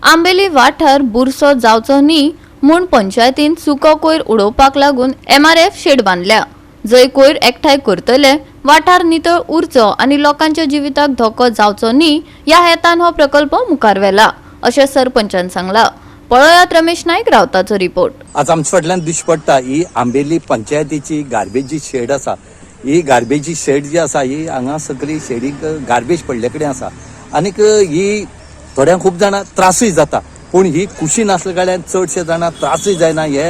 आंबेली वाठार बुरसो जावचो न्ही म्हूण पंचायतीन सुको कोयर उडोवपाक लागून एमआरएफ शेड बांदल्या, जंय कोयर एकठांय करतले. वाठार नितळ उरचो आनी लोकांच्या जिविताक धोको जावचो न्ही ह्या हेतान हो प्रकल्प मुखार व्हेला, अशें सरपंचान सांगलां. पळयात रमेश नायक रावताचो रिपोर्ट. आज आमच्या फाटल्यान दिश्टी पडटा ही आंबेली पंचायतीची गार्बेजी शेड आसा. ही गार्बेजी शेड जी आसा, ही हांगा सगळी शेडीक गार्बेज पडले कडेन आसा. आनीक ही थोड्यांक खूब जाणां त्रासूय जाता, पूण ही कुशीन आसल्या कारणान चडशे जाणां त्रासूय जायना, हे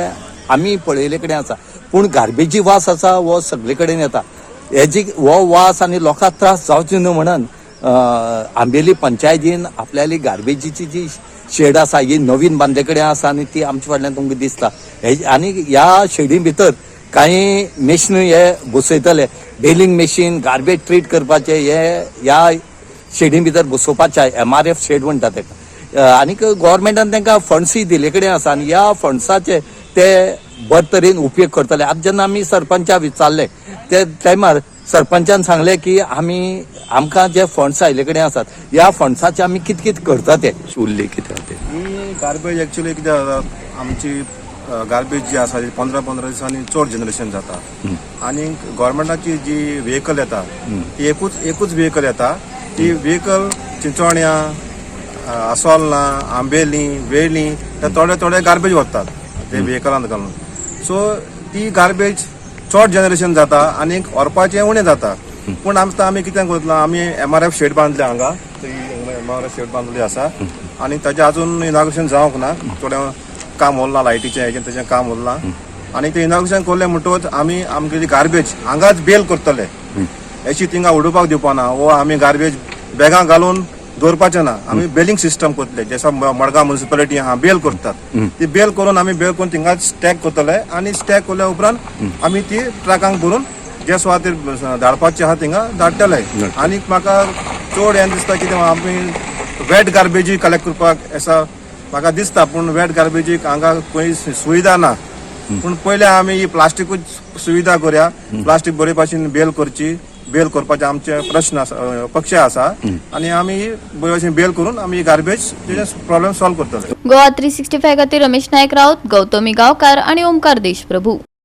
आमी पळयले कडेन आसा. पूण गार्बेजी वास आसा हो सगळे कडेन येता. हेजी हो वास आनी लोकांक त्रास जावचे न्हू म्हणून आंबेली पंचायतीन आपल्याली गार्बेजीची जी शेड आसा, ही नवीन बांदले कडेन आसा आनी ती आमच्या फाटल्यान तुमकां दिसता. हे आनी ह्या शेडी भितर कांय मेशिनू हे बसयतले, बेलिंग मेशीन, गार्बेज ट्रीट करपाचे हे ह्या शेडी भितर बसोवपाचे. एमआरएफ शेड म्हणटा तेका. आनीक गोवोरमेंटान तांकां फंड्सूय दिल्ले कडेन आसा आनी ह्या फंड्साचे ते बरे तरेन उपयोग करतले. आतां जेन्ना आमी सरपंचा विचारले, ते टायमार सरपंचान सांगले की आमी आमकां जे फंड्स आयिल्ले कडेन आसात, ह्या फंड्साचे आमी कितें कितें करता ते उरले कितें ते. ही गार्बेज एक्चुअली कितें जाता, आमची गार्बेज जी आसा ती 15 15 दिसांनी चड जनरेशन जाता आनी गव्हर्मेंटाची जी व्हेकल येता ती एकूच एकूच व्हेकल येता. ती व्हेकल चिंचोण्या, आसोलना, आंबेली, वेळी ते थोडे थोडे गार्बेज व्हरतात ते व्हेकलांत घालून. सो ती गार्बेज चड जनरेशन जाता आनी व्हरपाचें उणें जाता. पूण आमकां आमी कितें करतलो, आमी एमआरएफ शेड बांदले हांगा. ती एमआरएफ शेड बांदली आसा आनी ताजें अजून इनाग्रेशन जावंक ना. थोडें काम उरलां, लायटीचें हेजें तेजें काम उरलां. आनी तें इनाग्रेशन करलें म्हणटकच आमी आमगेली गार्बेज हांगाच बेल करतले. अशी थिंगा उडोवपाक दिवपाना वो आमी गार्बेज बॅगां घालून दवरपाचें ना. आमी बेलिंग सिस्टम करतले. जसो मडगांव म्युनिसिपालिटी आहा, बेल करतात, ती बेल करून आमी बेल करून थिंगा स्टॅक करतले आनी स्टॅक केल्या उपरांत आमी ती ट्रकांक भरून जे सुवातेर धाडपाचे आहा थिंगा धाडटले. आनी म्हाका चड हें दिसता कितें, आमी वेट गार्बेजूय कलेक्ट करपाक असा म्हाका दिसता, पूण वेट गार्बेजीक हांगा खंय सुविधा ना. पूण पयले आमी ही प्लास्टिकूच सुविधा करया. प्लास्टीक बरे भाशेन बेल करची. बेल करपाचे आमचे प्रश्न आसा, पक्ष आसा आनी आमी बरे भाशेन बेल करून आमी गार्बेज प्रॉब्लेम सॉल्व करतले. गोवा 365 खातीर रमेश नायक राऊत, गौतमी गावकार आणि ओमकार देशप्रभू.